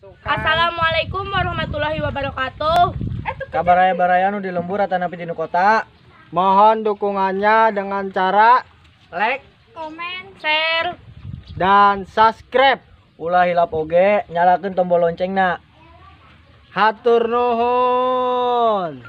Assalamualaikum warahmatullahi wabarakatuh. Kabaraya-baraya nu di lembur atanapi di nu kota. Mohon dukungannya dengan cara like, komen, share, dan subscribe. Ulah hilap oge, nyalakeun tombol loncengna. Hatur nuhun.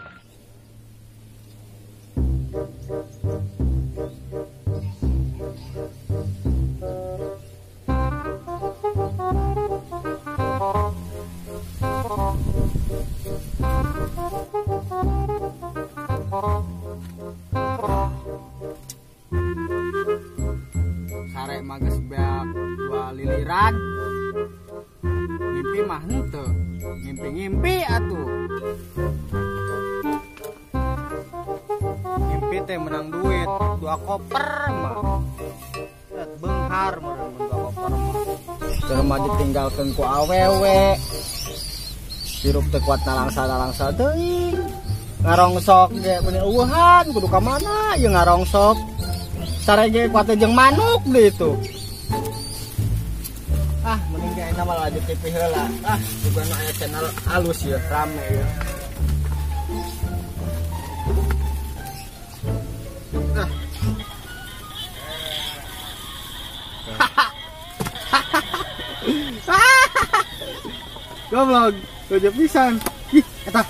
Sare mah geus beak dua liliran. Mimpi mah henteu. Ngimpi-ngimpi atuh. Ngimpi teh menang duit 2 koper mah. Benghar meureun mun 2 koper mah. Teu mah ditinggalkeun ku awewe. Hirup teu kuat nalangsa-nalangsa teuing. Ngarongsok ge meuni eueuhan kudu ka mana ieu ngarongsok. Sare ge kuat jeung manuk deui itu. Ah, mending ge ayeuna mah lanjut TV heula. Ah, juga nu aya channel alus ya, rame ya. Ah. Goblok, gojo pisan. Ih, eta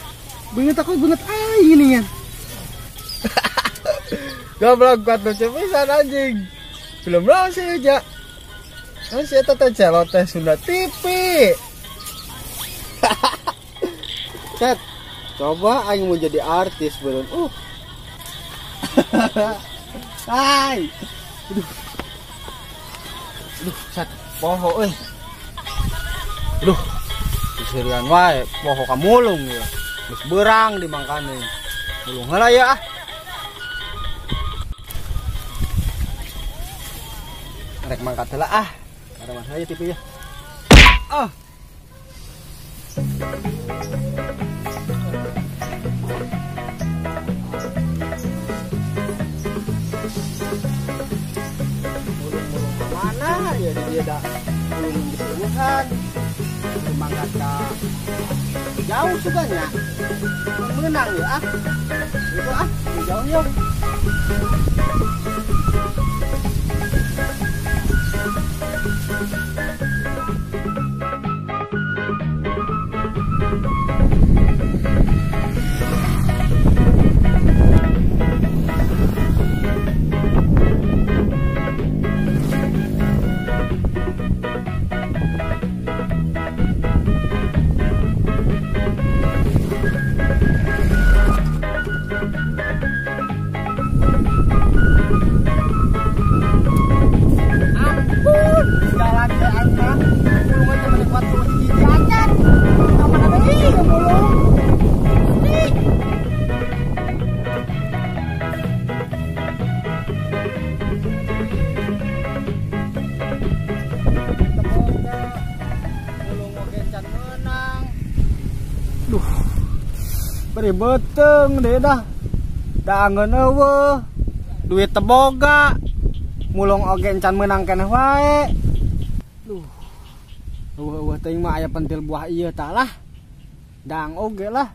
beungeut aku beungeut aing geuningan. Goblok kuat lucu pisan anjing. Belum naon sih ja. Kan si eta teh celot teh Sunda TV. Cet, coba aing mau jadi artis beureun. Hai. Aduh. Aduh, set poho euy. Aduh. Diserian wae poho ka mulung ya. Geus beurang dimangkane. Mulung heula ya ah. Rek mangkat heula ah. Ada masalah ya TV ya. Ah. Mulung-mulung mana ya dia dah mulung di puluhan. Mangkat ka jauh suganya. Menang ya ah. Itu ah, jauh ya. Duh, beri beteng deh dah. Dangeun eueuh, duit teboga, mulung oge encan meunang keneh wae. Duh, eueuh teuing mah aya pentil buah ieu tah lah. Dang oge lah.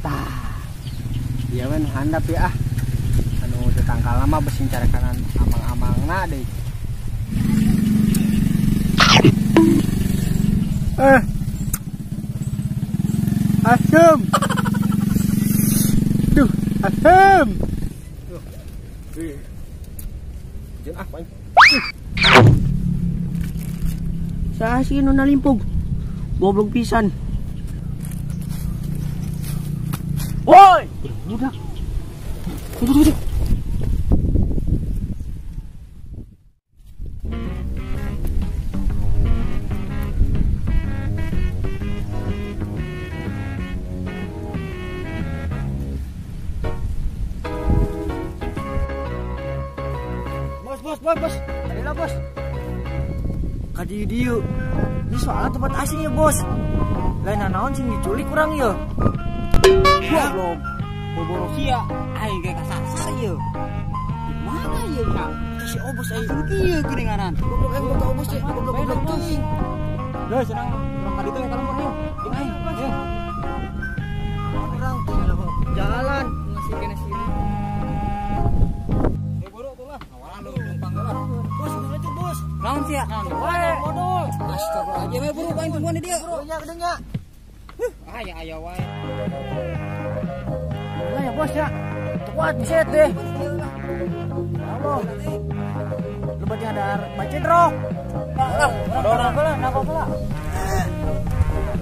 Tah, ieu mah nu handap ya ah. Anu tetangkal mah beusi carekanan amang-amangna deui. Asem. Duh, asem. Duh. Jeung ah paing. Saha sih nu nalimpug? Goblok pisan. Woi, budak. Tunggu, tunggu. Bos, bos, bos, ayolah bos. Kadi dieu. Ini soalnya tempat asing ya bos. Lain naon sing diculik kurang ya. Goblok. Boboro sia, aing ge kasasar ieu. Di mana ieu nya? Si obos aing kieu geuninganan. Goblok aing boga obos teh, goblok-goblok teuing. Guys, senang urang ka ditu ya kalau mau. Jeung aing. Urang jalan masih kena sini. Eh buru tuh lah. Awalan dulu numpang lah. Bos, udah tuh, Bos. Naon sih ya? Wae, modul. Astagfirullahaladzim, we buru aing tungguan di dieu. Buru nya geuning nya. Ah ya aya wae. Lah ya, Bos ya. Kuat buset deh. Allah. Lu berarti ada bacin rok. Lah, orang lah, napa pula.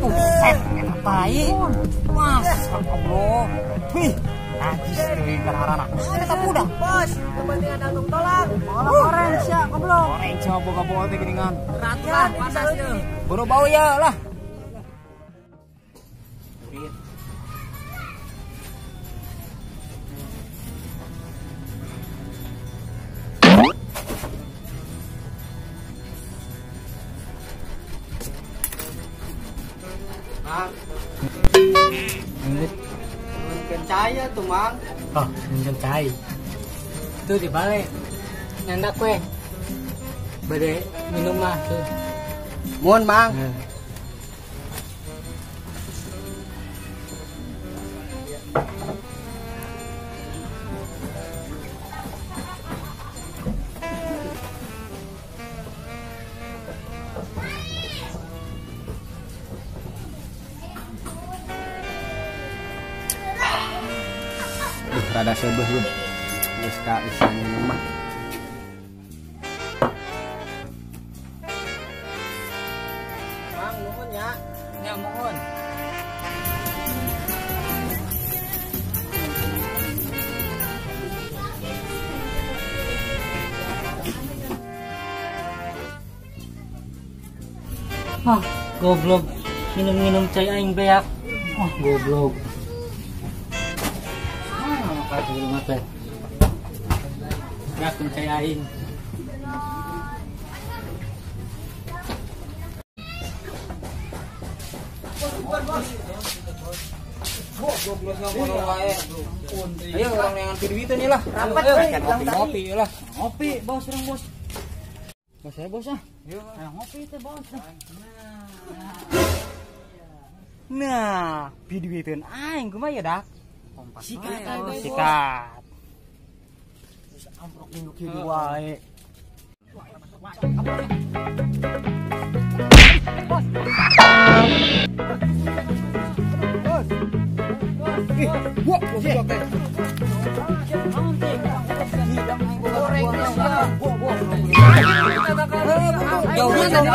Buset, eta tai. Mas, Allah. Wih, najis teuing kararana. Eta budak, Bos. Lu berarti ada tong tolak. Orang sia, goblok. Orang sia boga-boga teh geuningan. Ratian panas teh. Buru bau ya lah. Mungkin cai tuh mang. Oh, mungkin cai. Itu dibalik. Nyandak kue. Bade minum mah tuh. Mohon mang. Rada sebeh ya. Geus ka isa minum mah. Mang nuhun nya. Nya mohon. Ah, goblok. Minum-minum cai aing beak. Oh, goblok. Rumah teh. Gas cai aing. Ayo orang yang nganti duit nih lah. Rapat ngopi lah. Ngopi, bos, urang bos. Bos saya bos ah. Ayo ngopi teh bos. Nah, piduiteun aing kumaha ya dak? Sikat, sikat. Terus amprok induk hidup wae. Bos. Bos. Ih, gua goblok teh. Jauhnya jauh.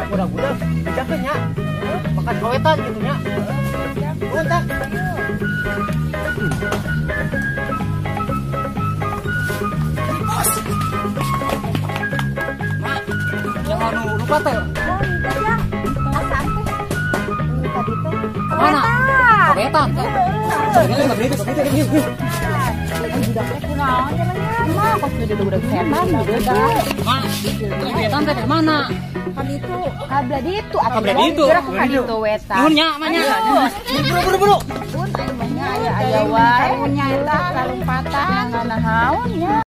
Budak-budak dijakeun nya. Makan gowetan gitu nya. Nuhun tah. Bos. Mak, yang anu lupa teh. Oh, itu ya. Asaan teh. Tadi teh. Mana? Kawetan teh. Budak teh kunaon jalannya? Mah, kos gede budak setan gitu. Mak, kawetan teh dari mana? Kaditu, kabla ditu atuh. Kabla ditu. Geura ku kaditu wetan. Nuhun nya, mah nya. Buru buru buru. Pun aya mah nya aya aya wae. Karunya eta kalumpatan. Naon nya.